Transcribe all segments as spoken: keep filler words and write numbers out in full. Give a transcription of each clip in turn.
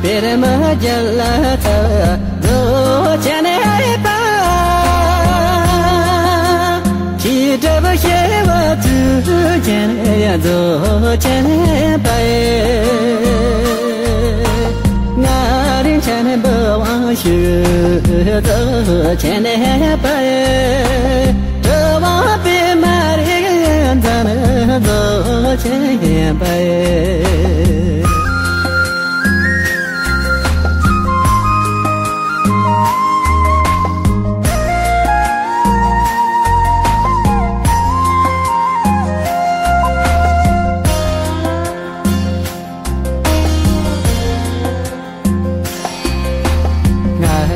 པདྨ་རྒྱལ་ལ་ཚ་རྡོ་ཆེན་པ། ཁྱི་གྲུབ་ཤེ་བ་ཚུལ་ཅན་རྡོ་ཆེན་པ། ང་རིན་ཆེན་བུ་དབང་ཞུ་རྡོ་ཆེན་པ། གྲུབ་དབང་པདྨ་རིག་འཛིན་རྡོ་ཆེན་པ།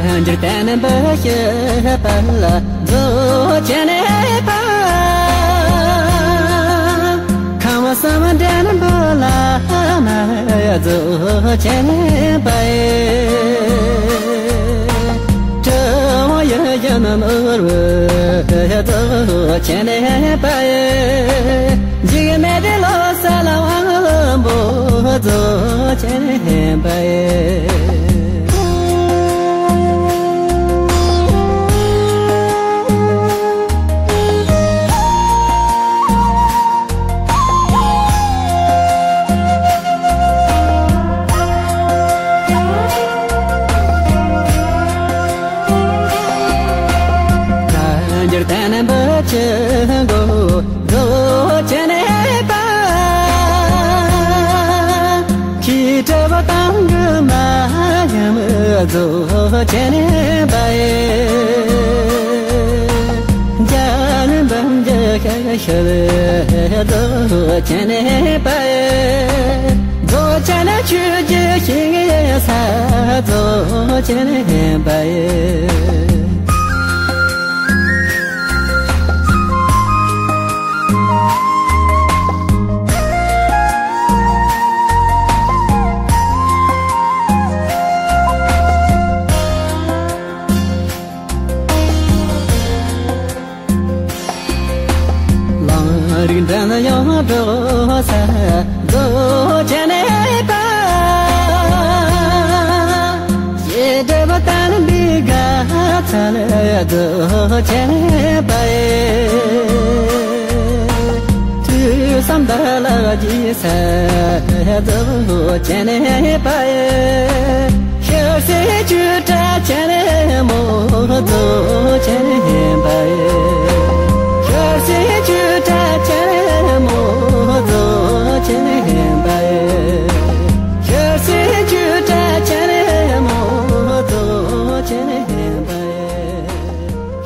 སྔ་འགྱུར་བསྟན་པའི་བཤད་པ་ལ་རྫོགས་ཆེན་པ། ཁམས་གསུམ་འདྲེན་པའི་བླ་མ་རྫོགས་ཆེན་པ། གྲུབ་དབང་ཡིད་བཞིན་ནོར་བུ་རྫོགས་ཆེན་པ། འཇིགས་མེད་བློ་གསལ་དབང་པོ་རྫོགས་ཆེན་པ། འགྱུར་བསྟན་པའི་ཆུ་འགོ་རྫོགས་ཆེན་པ། ཁྱི་གྲུབ་དང་གི་མ་ཡམ་རྫོགས་ཆེན་པ། འཇའ་ལུས་འབུམ་འཇའ་ཤར་ཤར་རྫོགས་ཆེན་པ། རྫོགས་ཆེན་ཆོས་ཀྱི་ཞིང་ས་རྫོགས་ཆེན་པ། ལམ་རིགས་འདྲ་ན་ཡང་འགྲོ་ས་རྫོགས་ཆེན་པ། ཞེས་འདྲ་བ་བསྟན་པའི་དགའ་ཚལ་རྫོགས་ཆེན་པ། ཐོས་བསམ་དག་ལ་རྗེས་ས་རྫོགས་ཆེན་པ། ཤེས་སེ་ཆོས་གྲྭ་ཆེན་མོ་རྫོགས་ཆེན་པ། ཤེས་སེ་ཆོས་གྲྭ་ཆེན་མོ་རྫོགས་ཆེན་པ། ཤེས་སེ་ཆོས་གྲྭ་ཆེན་མོ་རྫོགས་ཆེན་པ།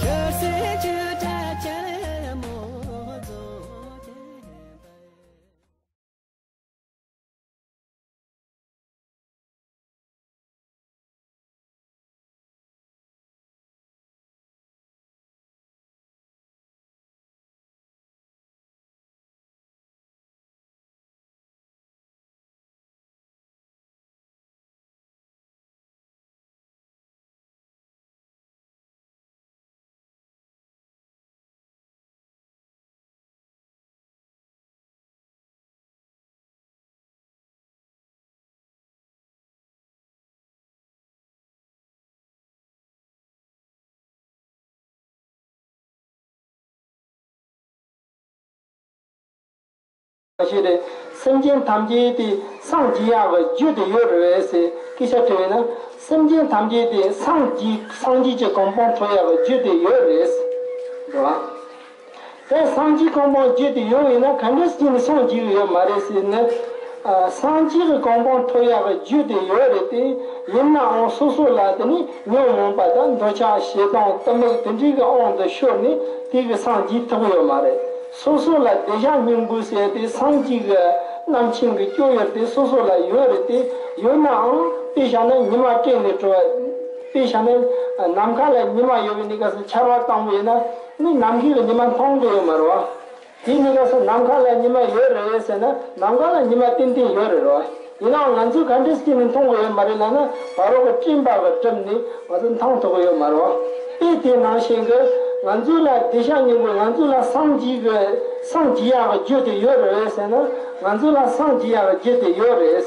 ཤེས་སེ་ཆོས་གྲྭ་ཆེན་མོ་རྫོགས་ཆེན་པ། ཞེས་རེད། སེམས་ཅན་ཐམས་ཅད་དེ་སངས་རྒྱས་ཡག་གི་རྒྱུ་དེ་ཡོད་རེད་ཟེར་སྐད་ཆ་དྲིས་ན། སེམས་ཅན་ཐམས་ཅད་དེ་སངས་རྒྱས་སངས་རྒྱས་ཀྱི་གོ་འཕང་ཐོབ་ཡག་གི་རྒྱུ་དེ་ཡོད་རེད་ཟེར། རེད་བ། དེ་སངས་རྒྱས་གོ་འཕང་རྒྱུ་དེ་ཡོད་ཡིན་ན་ག་འདྲ་ཞིག་ནས་སངས་རྒྱས་ཡོད་མ་རེད་ཟེར་ན། ཨ། སངས་རྒྱས་ཀྱི་གོ་འཕང་ཐོབ་ཡག་གི་རྒྱུ་དེ་ཡོད་རེད་དེ། ཡིན་ནའང་སོ་སོ་ལ་དེ་ནི་ཉོན་མོངས་པ་དང་འདོད་ཆགས་ཞེ་སྡང་གཏི་མུག་དེ་འདྲའི་གི་དབང་དུ་ཤོར་ནས་དེ་གི་སངས་རྒྱས་ཐུབ་ཡོད་མ་རེད། སོ་སོ་ལ་བདེ་གཤེགས་སྙིང་པོ་ཟེར་དེ་སངས་རྒྱས་ཀྱི་རྣམ་མཁྱེན་གྱི་སྤྱོད་ཡུལ་དེ་སོ་སོ་ལ་ཡོད་རེད་དེ། ཡོད་ནའང་དཔེ་བཞག་ན་ཉི་མ་སྤྲིན་ནས་གྲོལ་བ། དཔེ་བཞག་ན་ནམ་མཁའ་ལ་ཉི་མ་ཡོད་པའི་གནས་སྐབས་སུ་ཆར་པ་བཏང་བ་ཡིན་ན་ནི་ནམ་མཁའི་ཉི་མ་མཐོང་གི་ཡོད་མ་རེད་བ། དེའི་གནས་སྐབས་སུ་ནམ་མཁའ་ལ་ཉི་མ་ཡོད་རེད་ཟེར་ན་ནམ་མཁའ་ལ་ཉི་མ་ཏན་ཏན་ཡོད་རེད་རོ། ཡིན་ནའང་ང་ཚོས་ག་འདྲ་སེ་ནས་མཐོང་གི་ཡོད་མ་རེད་ལབ་ན། ཕ་རོལ་གྱི་སྤྲིན་པ་གིས་བསྒྲིབས་ནས་ང་ཚོ་མཐོང་ཐུབ་ཀྱི་ཡོད་མ་རེད་བ། དེ་དེ་ནང་བཞིན་གྱི་ང་ཚོ་ལ་བདེ་གཤེགས་སྙིང་པོ་ང་ཚོ་ལ་སངས་རྒྱས་ཀྱི་སངས་རྒྱས་ཡག་གི་རྒྱུ་དེ་ཡོད་རེད་ཟེར་ན། ང་ཚོ་ལ་སངས་རྒྱས་ཡག་གི་རྒྱུ་དེ་ཡོད་རེད།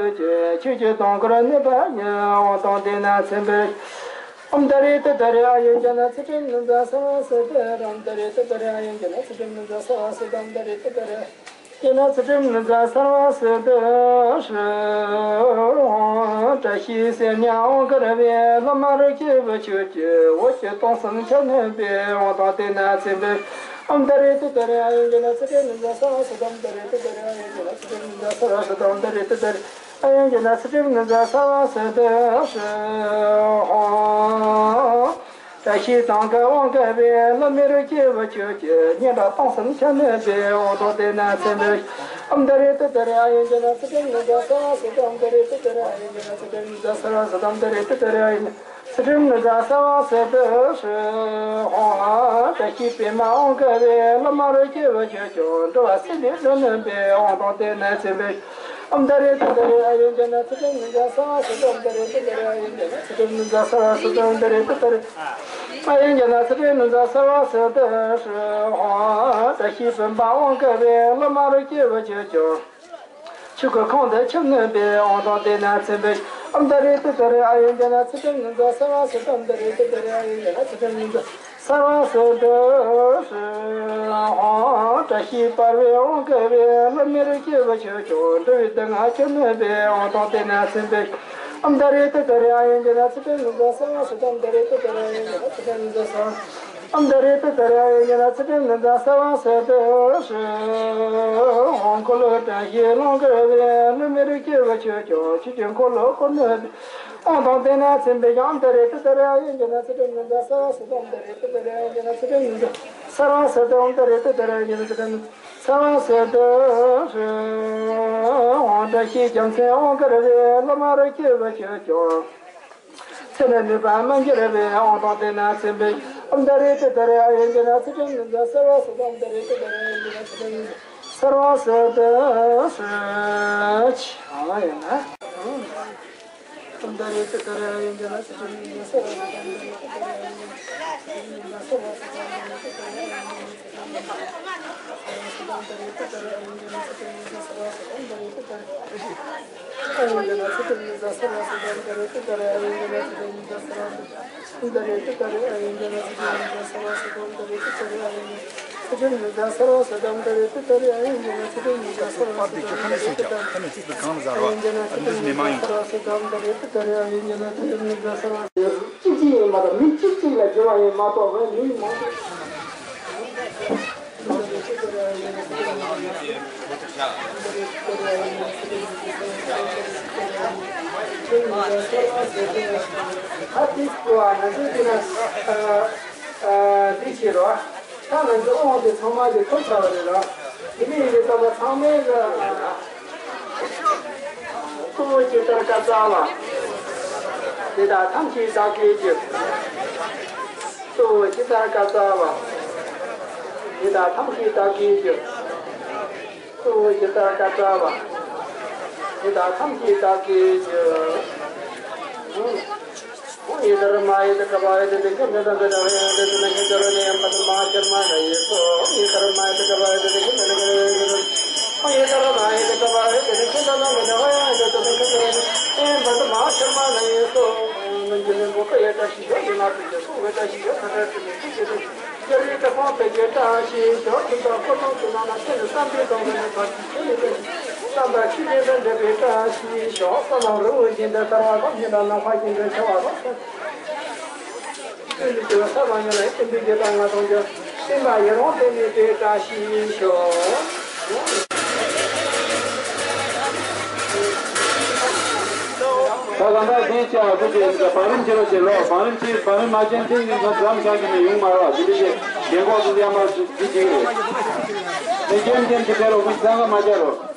ཆོས་ཀྱི་ཆོས་ཀྱི་དུང་འཁོར་གནས་པ་ཉིད། འོང་དང་དེ་ན་ཚིམ་པའི། ཨོཾ་ཏཱ་རེ་ཏུཏྟཱ་རེ་ཨཱ་ཡུར་ཛྙཱ་ན་ཚུལ་ཁྲིམས་ནུས་རྩལ་སརྦ་སིདྡྷི། ཨོཾ་ཏཱ་རེ་ཏུཏྟཱ་རེ་ཨཱ་ཡུར་ཛྙཱ་ན་ཚུལ་ཁྲིམས་ནུས་རྩལ་སརྦ་སིདྡྷི། ཨོཾ་ཏཱ་རེ་ཏུཏྟཱ་རེ་ཨཱ་ཡུར་ཛྙཱ་ན་ཚུལ་ཁྲིམས་ནུས་རྩལ་སརྦ་སིདྡྷི། ཧྲཱིཿ། བཀྲ་ཤིས་སེམས་ཉིད་དབང་བསྐུར་བའི། བླ་མ་རིགས་ཀྱི་བུ་ཁྱོད་ཀྱི། འོད་ཀྱི་སྟོང་གསུམ་ཁྱབ་ནུས་པའི། འོང་དང་དེ་ན་ཚིམ་པའི། ཨོཾ་ཏཱ་རེ་ཏུཏྟཱ་རེ་ཨཱ་ཡུར་ཛྙཱ་ན་ཚུལ་ཁྲིམས་ནུས་རྩལ་སརྦ་སིདྡྷི། ཨོཾ་ཏཱ་རེ་ཏུཏྟཱ་རེ་ཨཱ་ཡུར་ཛྙཱ་ན་ཚུལ་ཁྲིམས་ནུས་རྩལ་སརྦ་སིདྡྷི། ཨོཾ་ཏཱ་རེ་ཏུཏྟཱ་རེ་ཨཱ་ཡུར་ཛྙཱ་ན་ཚུལ་ཁྲིམས་ནུས་རྩལ་སརྦ་སིདྡྷི། ཧྲཱིཿ། བཀྲ་ཤིས་དུང་གི་དབང་བསྐུར་བའི། བླ་མའི་རིགས་ཀྱི་བུ་ཁྱོད་ཀྱི། སྙན་གྲགས་སྟོང་གསུམ་ཁྱབ་ནུས་པའི། འོང་དང་དེ་ན་ཚིམ་པའི། ཨོཾ་ཏཱ་རེ་ཏུཏྟཱ་རེ་ཨཱ་ཡུར་ཛྙཱ་ན་ཚུལ་ཁྲིམས་ནུས་རྩལ་སརྦ་སིདྡྷི། ཨོཾ་ཏཱ་རེ་ཏུཏྟཱ་རེ་ཨཱ་ཡུར་ཛྙཱ་ན་ཚུལ་ཁྲིམས་ནུས་རྩལ་སརྦ་སིདྡྷི། ཨོཾ་ཏཱ་རེ་ཏུཏྟཱ་རེ་ཨཱ་ཡུར་ཚུལ་ཁྲིམས་ནུས་རྩལ་སརྦ་སིདྡྷི། ཧྲཱིཿ། བཀྲ་ཤིས་པདྨ་དབང་བསྐུར་བའི། བླ་མ་རིགས་ཀྱི་བུ་ཁྱོད་ཀྱང་། འགྲོ་བ་སེམས་ནི་སྒྲོལ་ནུས་པའི། འོང་དང་དེ་ན་ཚིམ་པའི། ཨོཾ་ཏཱ་རེ་ཏུཏྟཱ་རེ་ཨཱ་ཡུར་ཛྙཱ་ན་ཚུལ་ཁྲིམས་ནུས་རྩལ་སརྦ་སིདྡྷི། ཨོཾ་ཏཱ་རེ་ཏུཏྟཱ་རེ་ཨཱ་ཡུར་ཛྙཱ་ན་ཚུལ་ཁྲིམས་ནུས་རྩལ་སརྦ་སིདྡྷི། ཨོཾ་ཏཱ་རེ་ཏུཏྟཱ་རེ་ཨཱ་ཡུར་ཛྙཱ་ན་ཚུལ་ཁྲིམས་ནུས་རྩལ་སརྦ་སིདྡྷི། ཧྲཱིཿ། བཀྲ་ཤིས་སྤྲིན་པ་དབང་བསྐུར་བའི། བླ་མ་རིགས་ཀྱི་བུ་ཁྱོད་ཀྱང་། ཆོས་ཀྱི་ཁོང་དུ་ཆུད་ནུས་པའི། འོང་དང་དེ་ན་ཚིམ་པའི། ཨོཾ་ཏཱ་རེ་ཏུཏྟཱ་རེ་ཨཱ་ཡུར་ཛྙཱ་ན་ཚུལ་ཁྲིམས་ནུས་རྩལ་སརྦ་སིདྡྷི། ཨོཾ་ཏཱ་རེ་ཏུཏྟཱ་རེ་ཨཱ་ཡུར་ཛྙཱ་ན་ཚུལ་ཁྲིམས་ནུས་རྩལ་སརྦ་སིདྡྷི། ཧྲཱིཿ། བཀྲ་ཤིས་འབར་བའི་དབང་བསྐུར་བའི། བླ་མའི་རིགས་ཀྱི་བུ་ཁྱོད་ཀྱང་། འགྲོ་བའི་སྡུག་བསྔལ་ཆུད་ནུས་པའི། འོང་དང་དེ་ན་ཚིམ་པའི། ཨོཾ་ཏཱ་རེ་ཏུཏྟཱ་རེ་ཨཱ་ཡུར་ཛྙཱ་ན་ཚུལ་ཁྲིམས་ནུས་རྩལ་སརྦ་སིདྡྷི། ཨོཾ་ཏཱ་རེ་ཏུཏྟཱ་རེ་ཨཱ་ཡུར་ཛྙཱ་ན་ཚུལ་ཁྲིམས་ནུས་རྩལ་སརྦ། ཨོཾ་ཏཱ་རེ་ཏུཏྟཱ་རེ་ཨཱ་ཡུར་ཛྙཱ་ན་ཚུལ་ཁྲིམས་ནུས་རྩལ་སརྦ་སིདྡྷི། ཧྲཱིཿ། འཁོར་ལོ་བཀྲ་ཤིས་ལོངས་སྐུར་བའི། བླ་མའི་རིགས་ཀྱི་བུ་ཁྱོད་ཀྱང་། ཆོས་ཀྱི་འཁོར་ལོ་བསྐོར་ནུས་པའི། འོང་དང་དེ་ན་ཚིམ་པའི། ཨོཾ་ཏཱ་རེ་ཏུཏྟཱ་རེ་ཨཱ་ཡུར་ཛྙཱ་ན་ཚུལ་ཁྲིམས་ནུས་རྩལ་སརྦ་སིདྡྷི། ཨོཾ་ཏཱ་རེ་ཏུཏྟཱ་རེ་ཨཱ་ཡུར་ཛྙཱ་ན་ཚུལ་ཁྲིམས་ནུས་རྩལ་སརྦ་སིདྡྷི། ཨོཾ་ཏཱ་རེ་ཏུཏྟཱ་རེ་ཨཱ་ཡུར་ཛྙཱ་ན་ཚུལ་ཁྲིམས་ནུས་རྩལ་སརྦ་སིདྡྷི། ཧྲཱིཿ། བཀྲ་ཤིས་བྱང་སེམས་དབང་བསྐུར་བའི། བླ་མ་རིགས་ཀྱི་བུ་ཁྱོད་ཀྱང་། ཚེ་ནི་ནུས་པ་མི་འགྱུར་བའི། འོང་དང་དེ་ན་ཚིམ་པའི། ཨོཾ་ཏཱ་རེ་ཏུཏྟཱ་རེ་ཨཱ་ཡུར་ཛྙཱ་ན་ཚུལ་ཁྲིམས་ནུས་རྩལ་སརྦ་སིདྡྷི། ཨོཾ་ཏཱ་རེ་ཏུཏྟཱ་རེ་ཨཱ་ཡུར་ཛྙཱ་ན་ཚུལ་ཁྲིམས་ནུས་རྩལ་སརྦ་སིདྡྷི། ཧྲཱིཿ། ཨོཾ་ཏཱ་རེ་ཏུཏྟཱ་རེ་ཨཱ་ཡུར་ཛྙཱ་ན་ཚུལ་ཁྲིམས་ནུས་རྩལ་སརྦ་སིདྡྷི། ཨོཾ་ཏཱ་རེ་ཏུཏྟཱ་རེ་ཨཱ་ཡུར་ཛྙཱ་ན་ཚུལ་ཁྲིམས་ནུས་རྩལ་སརྦ་སིདྡྷི། ཨོཾ་ཏཱ་རེ་ཏུཏྟཱ་རེ་ཨཱ་ཡུར་ཛྙཱ་ན་ཚུལ་ཁྲིམས་ནུས་རྩལ་སརྦ་སིདྡྷི། ཨོཾ་ཏཱ་རེ་ཏུཏྟཱ་རེ། གཅིག་གཅིག་ཡིན་མ་གཏོགས་མི་གཅིག་གཅིག་ལ་སྦྱོར་བ་ཡིན་མ་གཏོགས་མི་མང་པོ། ད་དེ་ཚོ་ང་ཚོས་དེ་ན་འདི་བྱེད་རོགས། ད་ང་ཚོ་དབང་དེ་ཚང་མ་དེ་ཐོབ་ཚར་བ་རེད་ར། དེ་ནས་ཡིན་དུས་ད་ལྟ་ཚང་མས་ལ། གཙོ་བོ་ཇི་ལྟར་བཀའ་སྩལ་པ། དེ་དག་ཐམས་ཅད་བདག་གིས་ཀྱང་། གཙོ་བོ་ཇི་ལྟར་བཀའ་སྩལ་པ། དེ་དག་ཐམས་ཅད་བདག་གིས་ཀྱང་། གཙོ་བོ་ཇི་ལྟར་བཀའ་སྩལ་པ། དེ་དག་ཐམས་ཅད་བདག་གིས་ཞུ། ཨོ་ཡེ་དྷརྨཱ་ཡེ་དྷ་ག་པཱ་ཡེ་དྷ་དེ་ཁྱོད་འདི་དང་འདི་འདྲ་བའི་འདི་དེ་ན་ཁྱོད་འདི་རུ་ནས་ཡང་པ་དུ་མ་ཤར་མ་ན་ཡེ་སོ། ཨོ་ཡེ་དྷརྨཱ་ཡེ་དྷ་ག་པཱ་ཡེ་དྷ་དེ་ཁྱོད་འདི་རུ་ནས་ཡེ་སོ། ཨོ་ཡེ་དྷརྨཱ་ཡེ་དྷ་ག་པཱ་ཡེ་དྷ་དེ་ཁྱོད་འདི་དང་འདི་འདྲ་བའི་འདི་དེ་ན་ཁྱོད་འདི་རུ་ནས་ཡང་པ་དུ་མ་ཤར་མ་ན་ཡེ་སོ། མི་འགྱུར་མེད་པོ་ཀུན་ཡོད་བཀྲ་ཤིས་ཤོག །འདི་ན་ཕུན་སུམ་ཚོགས་པའི་བཀྲ་ཤིས་ཤོག །མཐའ་བྲལ་དྲི་མེད་ཐུགས་རྗེ་ཆེ། སྐྱབས་རྗེ་ཀྲི་ཀོན་ཕེབས་ཀྱི་བཀྲ་ཤིས་ཤོག །ཐུགས་དང་སྐུ་གསུང་ཐུགས་རྣམས་ལ་ཕྱིན་ཅི་བསམ་པའི་དོན་ཀུན་ནས་བར་ཆད་ཞི་བའི་བཀྲ་ཤིས། བསམ་པ་ཇི་བཞིན་དུ་འགྲུབ་པའི་བཀྲ་ཤིས་ཤོག །རྩ་རླུང་རི་བོ་བཞིན་དུ་དར་བ་དང་། སྙིང་ལ་ནམ་མཁའ་བཞིན་དུ་ཆེ་བ་དང་། ཆོས་ལུགས་ཀྱི་ས་དང་ཉེ་ལ་ཡིན་ཏན་པའི་རྒྱལ་དང་ང་དང་འཇོག །བསྟན་པ་ཡུན་རིང་བརྟན་གནས་པའི་བཀྲ་ཤིས་ཤོག ། ད་གང་ལྟར་འདིའི་ཆ་ཨ་ཁུ་ཅེས་བང་རིམ་བྱེད་རོགས་བྱེད་ལོ། བང་རིམ་བྱེད། བང་རིམ་མ་བྱས་ན་ཐེངས་འདི་ཚོ་འགྲམ་ཆགས་ཀྱི་ནས་ཡོང་མ་རོགས། འདི་འདྲ་བྱེད། རྒན་གོག་ཚོ་ཡར་མར་འདི་བྱེད་ཀྱི་རེད། དེ་རྒྱན་རྒྱན་གྱི་ཕེབས་རོགས། ཁོ་ཚང་ཀ་མ་རྒྱག་རོགས།